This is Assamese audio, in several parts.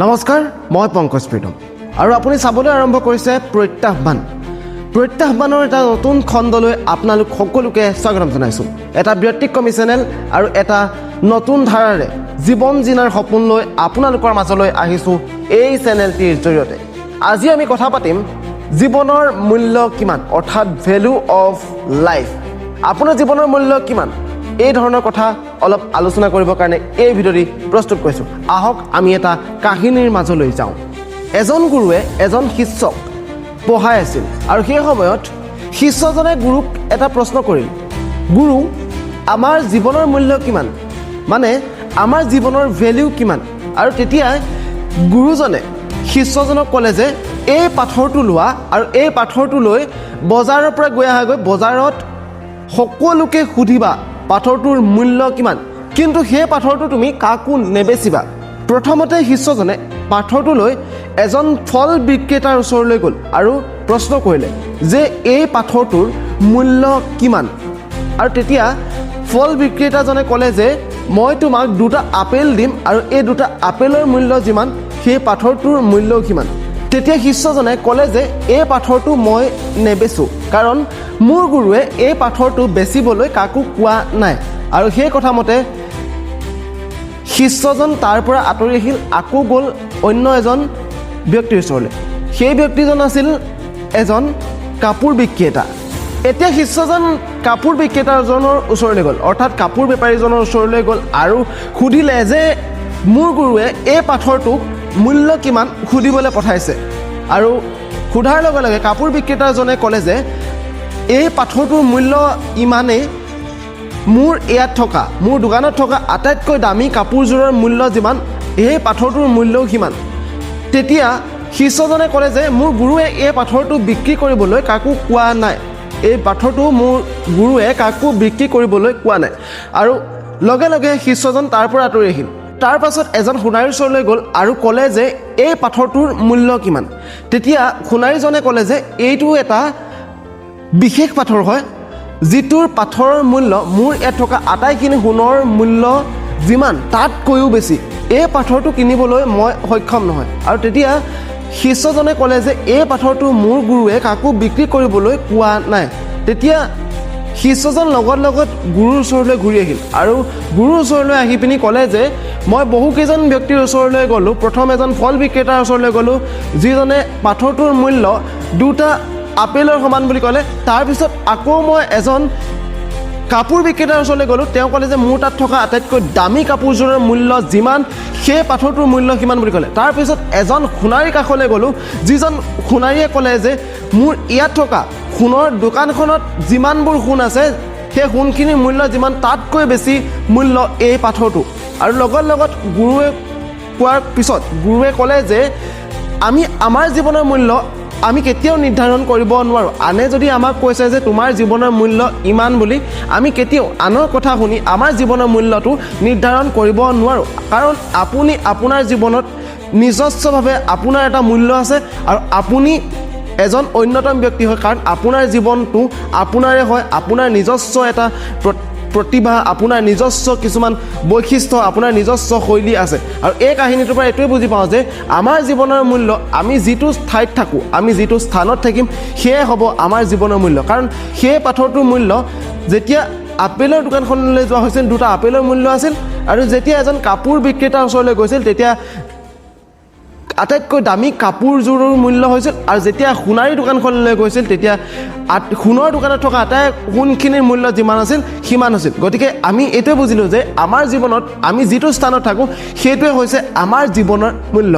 নমস্কাৰ, মই পংকজ প্ৰীতম আৰু আপুনি চাবলৈ আৰম্ভ কৰিছে প্ৰত্যাহ্বান। প্ৰত্যাহ্বানৰ এটা নতুন খণ্ডলৈ আপোনালোক সকলোকে স্বাগতম জনাইছোঁ। এটা ব্যতিক্ৰমী চেনেল আৰু এটা নতুন ধাৰাৰে জীৱন জিনাৰ সপোন লৈ আপোনালোকৰ মাজলৈ আহিছোঁ এই চেনেলটিৰ জৰিয়তে। আজি আমি কথা পাতিম জীৱনৰ মূল্য কিমান, অৰ্থাৎ ভেলু অফ লাইফ। আপোনাৰ জীৱনৰ মূল্য কিমান, এই ধৰণৰ কথা অলপ আলোচনা কৰিবৰ কাৰণে এই ভিডিঅ'টি প্ৰস্তুত কৰিছোঁ। আহক, আমি এটা কাহিনীৰ মাজলৈ যাওঁ। এজন গুৰুৱে এজন শিষ্যক পঢ়াই আছিল আৰু সেই সময়ত শিষ্যজনে গুৰুক এটা প্ৰশ্ন কৰিল, "গুৰু, আমাৰ জীৱনৰ মূল্য কিমান? মানে আমাৰ জীৱনৰ ভেলিউ কিমান?" আৰু তেতিয়া গুৰুজনে শিষ্যজনক ক'লে যে এই পাথৰটো লোৱা আৰু এই পাথৰটো লৈ বজাৰৰ পৰা গৈ আহাগৈ। বজাৰত সকলোকে সুধিবা পাথৰটোৰ মূল্য কিমান, কিন্তু সেই পাথৰটো তুমি কাকো নেবেচিবা। প্ৰথমতে শিষ্যজনে পাথৰটো লৈ এজন ফল বিক্ৰেতাৰ ওচৰলৈ গ'ল আৰু প্ৰশ্ন কৰিলে যে এই পাথৰটোৰ মূল্য কিমান? আৰু তেতিয়া ফল বিক্ৰেতাজনে ক'লে যে মই তোমাক দুটা আপেল দিম আৰু এই দুটা আপেলৰ মূল্য যিমান, সেই পাথৰটোৰ মূল্যও সিমান। তেতিয়া শিষ্যজনে ক'লে যে এই পাথৰটো মই নেবেচোঁ, কাৰণ মোৰ গুৰুৱে এই পাথৰটো বেচিবলৈ কাকো কোৱা নাই। আৰু সেই কথামতে শিষ্যজন তাৰ পৰা আঁতৰি আহিল। আকৌ গ'ল অন্য এজন ব্যক্তিৰ ওচৰলৈ। সেই ব্যক্তিজন আছিল এজন কাপোৰ বিক্ৰেতা। এতিয়া শিষ্যজন কাপোৰ বিক্ৰেতাজনৰ ওচৰলৈ গ'ল, অৰ্থাৎ কাপোৰ বেপাৰীজনৰ ওচৰলৈ গ'ল আৰু সুধিলে যে মোৰ গুৰুৱে এই পাথৰটোক মূল্য কিমান সুধিবলৈ পঠাইছে। আৰু সোধাৰ লগে লগে কাপোৰ বিক্ৰেতাজনে ক'লে যে এই পাথৰটোৰ মূল্য ইমানেই, মোৰ ইয়াত থকা, মোৰ দোকানত থকা আটাইতকৈ দামী কাপোৰযোৰৰ মূল্য যিমান, এই পাথৰটোৰ মূল্যও সিমান। তেতিয়া শিষ্যজনে ক'লে যে মোৰ গুৰুৱে এই পাথৰটো বিক্ৰী কৰিবলৈ কাকো কোৱা নাই। এই পাথৰটো মোৰ গুৰুৱে কাকো বিক্ৰী কৰিবলৈ কোৱা নাই। আৰু লগে লগে শিষ্যজন তাৰ পৰা আঁতৰি আহিল। তাৰ পাছত এজন সোণাৰীৰ ওচৰলৈ গ'ল আৰু ক'লে যে এই পাথৰটোৰ মূল্য কিমান? তেতিয়া সোণাৰীজনে ক'লে যে এইটো এটা বিশেষ পাথৰ হয়, যিটোৰ পাথৰৰ মূল্য মোৰ ইয়াত থকা আটাইখিনি সোণৰ মূল্য যিমান, তাতকৈও বেছি। এই পাথৰটো কিনিবলৈ মই সক্ষম নহয়। আৰু তেতিয়া শিষ্যজনে ক'লে যে এই পাথৰটো মোৰ গুৰুৱে কাকো বিক্ৰী কৰিবলৈ কোৱা নাই। তেতিয়া শিষ্যজন লগত লগত গুৰুৰ ওচৰলৈ ঘূৰি আহিল আৰু গুৰুৰ ওচৰলৈ আহি পিনি ক'লে যে মই বহুকেইজন ব্যক্তিৰ ওচৰলৈ গ'লোঁ। প্ৰথম এজন ফল বিক্ৰেতাৰ ওচৰলৈ গ'লোঁ, যিজনে পাথৰটোৰ মূল্য দুটা আপেলৰ সমান বুলি ক'লে। তাৰপিছত আকৌ মই এজন কাপোৰ বিক্ৰেতাৰ ওচৰলৈ গ'লোঁ। তেওঁ ক'লে যে মোৰ তাত থকা আটাইতকৈ দামী কাপোৰযোৰৰ মূল্য যিমান, সেই পাথৰটোৰ মূল্য সিমান বুলি ক'লে। তাৰপিছত এজন সোণাৰীৰ কাষলৈ গ'লোঁ, যিজন সোণাৰীয়ে ক'লে যে মোৰ ইয়াত থকা সোণৰ দোকানখনত যিমানবোৰ সোণ আছে, সেই সোণখিনিৰ মূল্য যিমান, তাতকৈ বেছি মূল্য এই পাথৰটো। আৰু লগত লগত গুৰুৱে কোৱাৰ পিছত গুৰুৱে ক'লে যে আমি আমাৰ জীৱনৰ মূল্য আমি কেতিয়াও নিৰ্ধাৰণ কৰিব নোৱাৰোঁ। আনে যদি আমাক কৈছে যে তোমাৰ জীৱনৰ মূল্য ইমান বুলি, আমি কেতিয়াও আনৰ কথা শুনি আমাৰ জীৱনৰ মূল্যটো নিৰ্ধাৰণ কৰিব নোৱাৰোঁ। কাৰণ আপুনি আপোনাৰ জীৱনত নিজস্বভাৱে আপোনাৰ এটা মূল্য আছে আৰু আপুনি এজন অন্যতম ব্যক্তি হয়, কাৰণ আপোনাৰ জীৱনটো আপোনাৰে হয়। আপোনাৰ নিজস্ব এটা প্ৰতিভা, আপোনাৰ নিজস্ব কিছুমান বৈশিষ্ট্য, আপোনাৰ নিজস্ব শৈলী আছে। আৰু এই কাহিনীটোৰ পৰা এইটোৱে বুজি পাওঁ যে আমাৰ জীৱনৰ মূল্য আমি যিটো ঠাইত থাকোঁ, আমি যিটো স্থানত থাকিম, সেয়াই হ'ব আমাৰ জীৱনৰ মূল্য। কাৰণ সেই পাথৰটোৰ মূল্য যেতিয়া আপেলৰ দোকানখনলৈ যোৱা হৈছিল, দুটা আপেলৰ মূল্য আছিল আৰু যেতিয়া এজন কাপোৰ বিক্ৰেতাৰ ওচৰলৈ গৈছিল, তেতিয়া আটাইতকৈ দামী কাপোৰযোৰৰ মূল্য হৈছিল আৰু যেতিয়া সোণাৰী দোকানখনলৈ গৈছিল, তেতিয়া সোণৰ দোকানত থকা আটাই সোণখিনিৰ মূল্য যিমান আছিল, সিমান হৈছিল। গতিকে আমি এইটোৱে বুজিলোঁ যে আমাৰ জীৱনত আমি যিটো স্থানত থাকোঁ, সেইটোৱে হৈছে আমাৰ জীৱনৰ মূল্য।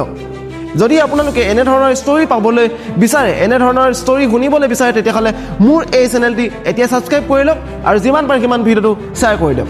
যদি আপোনালোকে এনেধৰণৰ ষ্টৰী পাবলৈ বিচাৰে, এনেধৰণৰ ষ্টৰী শুনিবলৈ বিচাৰে, তেতিয়াহ'লে মোৰ এই চেনেলটি এতিয়া ছাবস্ক্ৰাইব কৰি লওক আৰু যিমান পাৰে সিমান ভিডিঅ'টো শ্বেয়াৰ কৰি দিয়ক।